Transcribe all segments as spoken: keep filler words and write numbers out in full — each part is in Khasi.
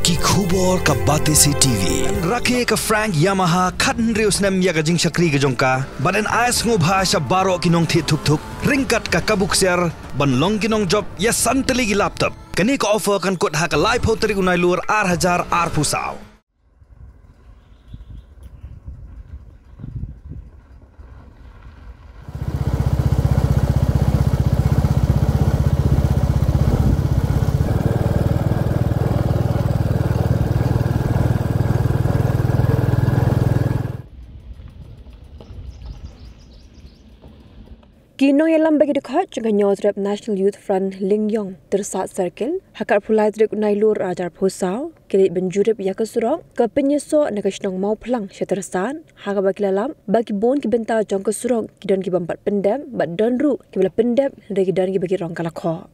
Ki khubor ka Batesi T V. Rakhe ka Frank Yamaha khathynriew snem ïa ka jingshakri ka jong ka. Bad yn ai sngewbha sha baroh ki nongthied thuk thuk ryngkat ka kabu ksiar ban long ki nongjop ïa san tylli ki laptop. Kane ka offer kan kut ha ka laiphew tarik u Nailur ar hajar arphew saw. Ki nongïalam ba ki dkhot jong ka Hynñiewtrep National Youth Front Lyngïong Tyrsad Circle ha ka arphew lai tarik u Nailur ar hajar arphew saw ki leit ban jurip ïa ka surok kaba pynïasoh na ka shnong Mawphlang sha Tyrsad, ha kaba ki la lap ba ki bun ki bynta jong ka surok ki don ki bym pat pyndep bad don ruh kiba la pyndep hynrei ki don kiba ki rong ka la khoh.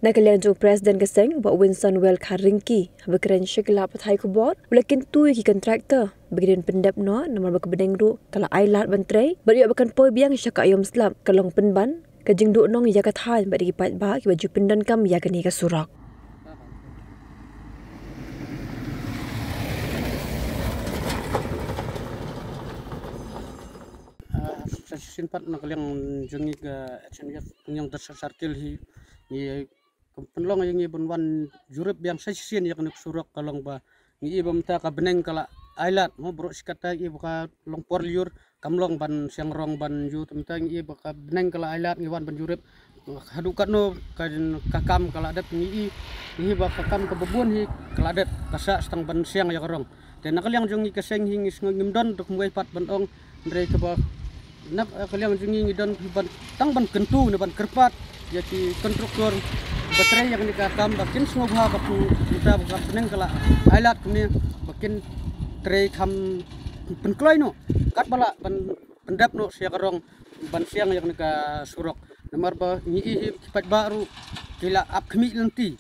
Na ka liang jong u President ka seng, Bah Winston Welkha Ryngki, haba kren sha ki lad pathai khubor, u la kyntu ïa ki contractor ba ki dei ban pyndep noh namar ba ka bneng ruh ka la ailad ban trei bad ïoh ba kan poi biang sha ka aïom slap ka long pynban ka jingduhnong ïa ka thaiñ bad ïa ki paidbah kiba ju pyndonkam ïa kane ka surok. Ah, sa shisien pat na ka liang jong ngi ka H N F Lyngïong Tyrsad Circle hi, ngi ka pynlong ïa ngi ban wan jurip biang sa shisien ïa kane ka surok ka long ba ngi i ba mynta ka bneng ka la ailad, mo, baroh shi katta ngi i ba ka long por lyiur kam long ban siang rong ban ïoh, te mynta ngi i ba ka bneng ka la ailad ngi wan ban jurip. Haduh katno ka, ka kam ka la dep ngi i, ngi i ba ka kam kaba bun hi ka la dep, ka sah tang ban siang ïa ka rong. Te na ka liang jong ngi ka seng hi ngi sngew ngim don da kumwei pat ban ong, hynrei kaba na ka liang jong ngi ngi don ban tang ban kyntu ne ban kyrpad ïa ki contractor ba trei ïa kane ka kam ba kin sngewbha ba kum mynta ba ka bneng ka la ailad kumne ba kin trei kham pynkloi noh katba lah ban pyndep noh sha ka rong ban siang ïa kane ka surok. Namar ba ngi i hi ki paidbah ruh ki la ap khmih lynti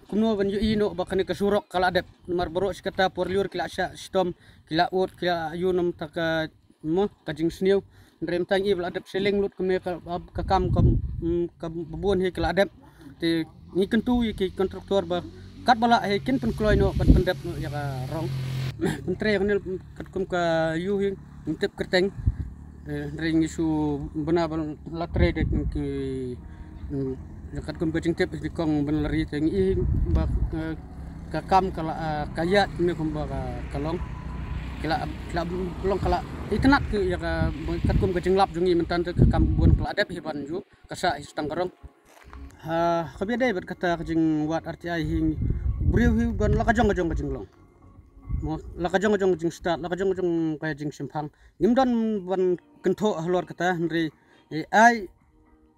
kumno ban ïohi noh ba kane ka surok ka la dep. Namar baroh shi katta por lyiur ki la shah shitom, ki la ud, ki la ïoh namar ta ka, mo, ka jingsniew. Hynrei mynta ngi i ba la dep seleng lut kumne ka, ka kam ka, mm, kaba bun hi ka la dep. Te ngi kyntu ïa ki contractor ba katba lah hi kin pynkloi noh ban pyndep noh ïa ka rong. Pyntrei ïa kane katkum ka ïu hi. Ngim tip kyrteng. Eh, hynrei ngi shu bna ba la trei de ki, mm, ïa katkum ka jingtip ki kong ban la ri te ngi i ba, eh, ka kam ka la, eh, ka ïaid ne kumba ka, ka long. Ki la, ki la long ka la itynnad ki ïa ka katkum ka jinglap jong ngi mynta te ka kam bun ka la dep hi ban ju ka sah hi tang ka rong. Ha, kaba ïadei bad kata ka jingwad R T I hi briew hi don la ka jong ka jong ka jinglong. Mo, la ka jong ka jong ka jingstad, la ka jong ka jong ka jingshemphang. Ngim don ban kynthoh halor kata, hynrei, eh, ai,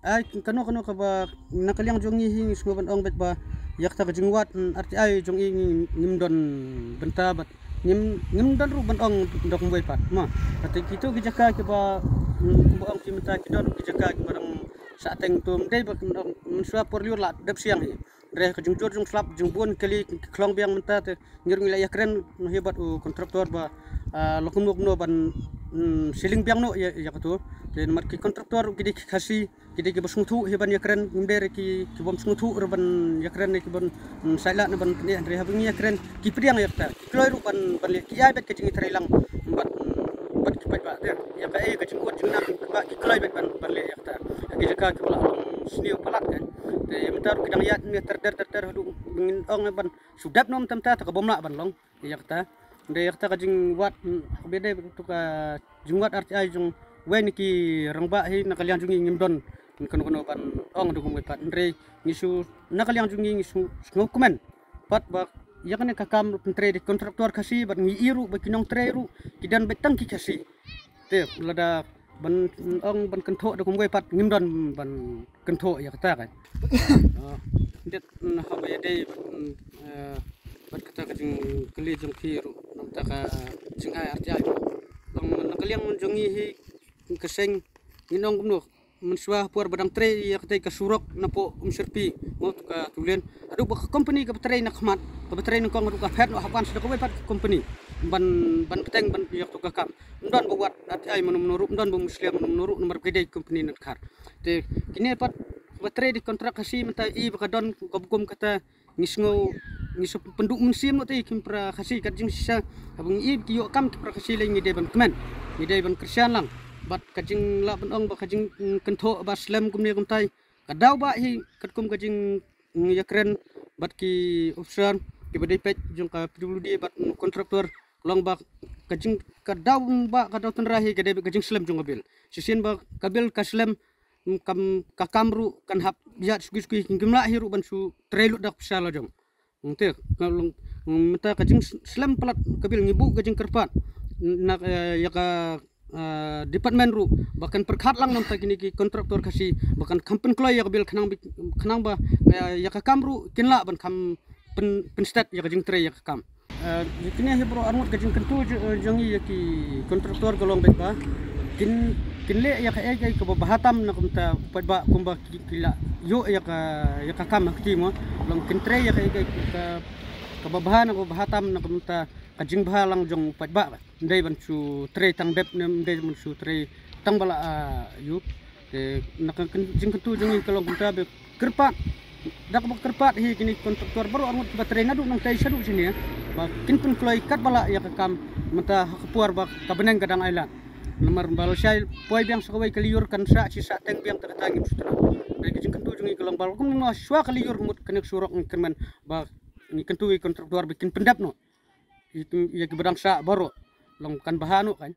ai, kano kano kaba na ka liang jong ngi hi ngi sngew ban ong beit ba ïa kata ka jingwad, mm, R T I jong ngi ngim don bynta bad ngim, ngim don ruh ban ong da kumwei pat. Mo, kata kito ki jaka kiba, mm, kumba ong ki mynta ki don ki jaka kiba dang sah teng tum dei ba kim ong mynshuwa por lyiur la dep siang hi. Hynrei ka jingjur jingslap jingbun kali ki khlong biang mynta te ngi ruh ngi la ïakren hi bad u contractor ba, ah, la kumno kumno ban, mm, seleng biang noh ïa, ïa kato. Te namar ki contractor ki dei ki Khasi, ki dei kiba sngewthuh hi ban ïakren, ngim dei re ki, ki bym sngewthuh re ban ïakren ne ki ban, mm, saitlat ne ban pynneh, hynrei haba ngi ïakren ki pdiang ïa kata. Ki kloi ruh ban, ban leh, ki ai beit ka jingïatreilang bad, mm, bad ki paidbah te. Ïa kaei ka jingkut jingnang ki paidbah ki kloi beit ban, ban leh ïa kata. Ïa ki jaka kiba la long sniew palat kan. Te mynta ruh ki dang ïaid ne ter ter ter ter haduh ngin ong ban shu dep noh mynta mynta te ka bym lah ban long ïa kata. Hynrei ïa kata ka jingwad, mm, kaba ïadei bad kato ka jingwad R T I jong wei na ki rangbah hi na ka liang jong ngi ngim don kano kano ban ong da kumwei pat. Hynrei ngi shu na ka liang jong ngi ngi shu sngewkmen pat ba ïa kane ka kam ruh pyntrei da ki contractor Khasi bad ngi i ruh ba ki nongtrei ruh ki don beit tang ki Khasi. Te lada ban ong ban kynthoh da kumwei pat ngim don ban kynthoh ïa kata ka. Ah, dep, mm, haba ïadei, mm, eh, bad kata ka jingkylli jong phi ruh na kata ka jingai R T I. Long na ka liang jong ngi hi ka seng ngin ong kumno, mynshuwa por ba dang trei ïa kata ka surok na poh Umsyrpi, mo, to ka Tulien. Haduh ba ka company kaba trei na khmat, kaba trei nyngkong haduh ka phet noh hap wan sha kawei pat ka company ban, ban bteng ban ïa kato ka kam. Ym don ba wad R T I mano mano ruh, ym don ba muslem mano mano ruh namar ba ki dei company na Dkhar. Te kine pat ba trei da ki contract Khasi mynta i ba ka don kaba kum kata ngi sngew ngi sa pynduh mynsiem noh te ki para Khasi kat jingshisha. Haba ngi ïoh kam ki para Khasi lei ngi dei ban kmen, ngi dei ban kyrshan lang. Bad ka jinglah ban ong ba ka jingkynthoh ba slem kumne kumtai, ka daw ba hi katkum ka jingïakren bad ki officer kiba dei peit jong ka P W D bad contractor, ka long ba ka jing ka daw ba ka daw tynrai hi ka dei ka jingslem jong ka bill. Shisien ba ka bill ka slem, mm, kam ka kam ruh kan hap ïa sugui sugui, kim lah hi ruh ban shu trei lut da ka pisa la jong. Nte ka long mynta ka jingslem palat ka bill ngi buh ka jingkyrpad na, eh, ïa ka, eh, department ruh ba kan pyrkhat lang na bynta kine ki contractor Khasi ba kan kham pynkloi ïa ka bill khnang ba, eh, ïa ka kam ruh kin lah ban kham pyn pynstet ïa ka jingtrei ïa ka kam. Eh, ïa kine hi baroh arngut ka jingkyntu jong ngi ïa ki contractor ka long beit ba kin kin leh ïa kaei kaei kaba bha tam na ka bynta u paidbah kumba ki la ïoh ïa ka ïa ka kam ha kti mo. Long kin trei ïa kaei kaei kaba bha na kaba bha tam na ka bynta ka jingbha lang jong u paidbah. Ym dei ban shu trei tang dep ne ym dei ban shu trei tang ba la ïoh. Te na ka jingkyntu jong ngi ka long kumta ba kyrpad, da kaba kyrpad hi kine ki contractor baroh arngut ba trei naduh nangtai shaduh shane ba kin pynkloi katba lah ïa ka kam mynta ha ka por ba ka bneng ka dang ailad. Namar ba lashai poi biang sa kawei ka lyiur kan sah shi sah teng biang, te kata ngim shu tip. Te ka jingkyntu jong ngi ka long ba kumno shuwa ka lyiur mut kane ka surok ngi kyrmen ba ngi kyntu ïa ki contractor ba kin pyndep noh ïa ki ba dang sah baroh, long kan bha noh kan.